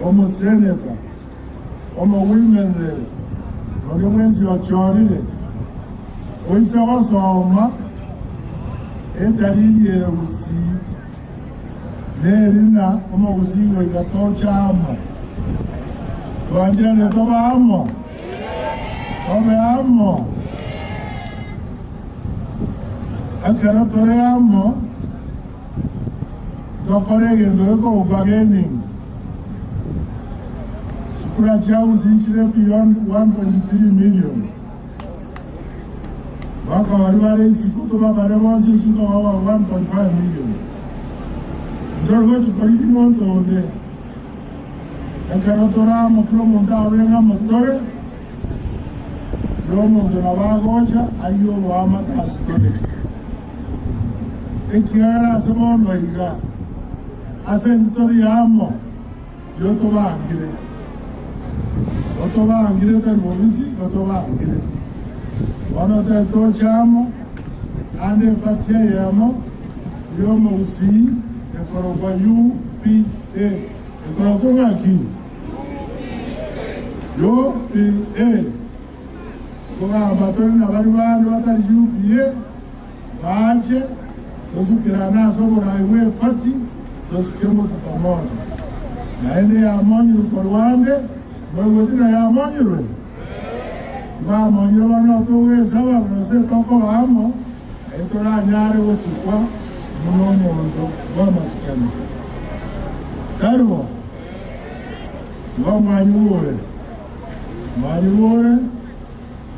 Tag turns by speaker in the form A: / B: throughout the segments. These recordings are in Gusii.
A: Omoseneta, omo-women rep, noria bwensi ochorire, oise gosoma edalili ere gusii, neri ng'a omogusii goika toche amo. Twancherane tobe amo? Tobe amo. Ekero tore amo, Tokore egento gekogokwa gening. Chikura chia Gusii chire beyond 1.3 million. Mpaka baria bare isiko tobabare bonsi chikoba 1.5 million. Ntori gochi korigia monto onde. Ekero tore amo kera omonto abe ng'a motore, kera omonto nabo agocha arigie oboamate ase tore. Ekiagera ase bono iga, ase intwe tori amo, igo tobangire, gotobangire tari bobisi, igo tobangire. Bono tari toche amo, naende eparty eyemo y'omogusii ekorokwa UPA. Ekorokwa ng'aki? UPA. Kogamba tore nabaria bande batari UPA. Baache tosukerane ase oborai bw'epati, tosuke motu pamoja. Naende yamonyirwe korwa ande, moigweti na yamonyirwe? Tibamonyire bono togesaba gose tokoba amo, naye toranyare gosikwa buna omonto bw'amasikani. Tari bo? Igo mwanyigure, mwanyigure,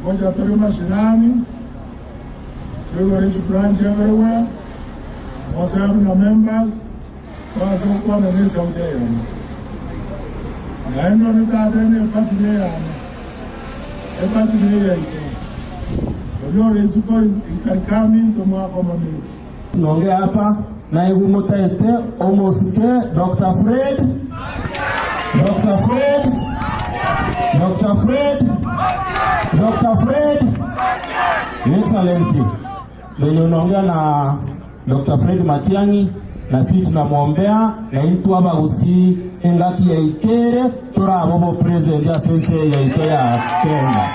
A: ngocha tore mashinani. Toigore chibranch everywhere, mosabe na members, toase gokwana ne esauti eyemo. Naende onye tata ene eparty neyane, eparty neyaito, oria ore isiko he can come in tomo accommodate.
B: Nonge hapa naigwe motaete omosike Doctor Fred, Doctor Fred, Doctor Fred, Doctor Fred. Your Excellency, venye unaongea na Doctor Fred Matiang'i na sisi tunamwombea na intwe abagusii engaki yaikere torabe obopresident ase ense eye yaito ya Kenya.